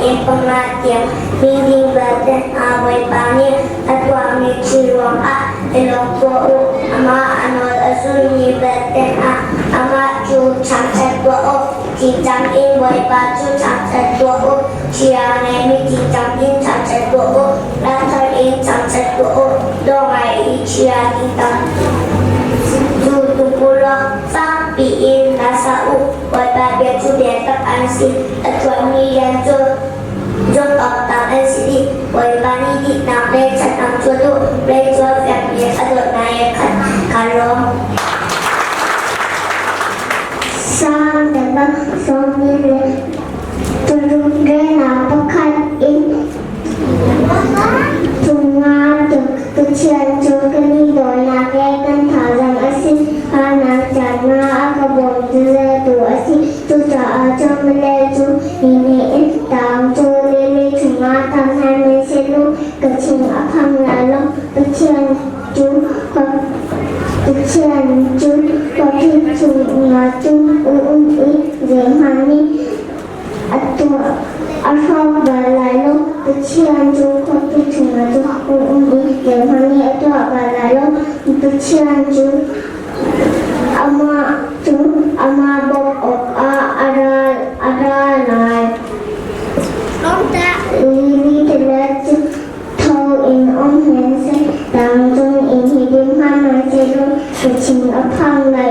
in panga tiang miding vialte hna Bawipa nih a tuahmi thil ruangah i lawm tuah u. Amah a nawl a zulmi vialte hna, amah cu thangṭhat tuah u. Tingtang in Bawipa cu thangṭhat tuah u. Thiang ngeimi tingtang in thangṭhat tuah u. Lamthar in thangṭhat tuah u. Dawh ngai i chia tingtang cu tum u law fakpi in hla sa u. Bawipa bia cu biatak an si. A tuahmi rian cu zumh awk tlak an si dih. Bawipa nih dihnak le ṭhatnak cu a duh. Lei cu a fekmi a dawtnak he khat kaa lawm. Sang daba sawmi le paruk rengah pakhat in cungah Pathian cu kan i dawtnak le kan thazaang a si. Harnak caan ah a ka bawmtu tu a si. Cucaah cun milel cu ni nih in tang cu lili chungah tang hna hmanhsehlaw ka thin a phang lai lo. Pathian cu Pathian cu khuapi chungah cun a um i zeihmanh nih a tuah a hrawk bal lai lo. Pathian cu khuapi chungah cun a um i zeihmanh nih a tuah bal lai lo. Pathian cu amah cu amah bawmh awkah a ra, a ra lai. Lili tilet cu Tho in um hmanhseh, tlangcung in hi ding hmanhsehlaw ka thin a phang lai.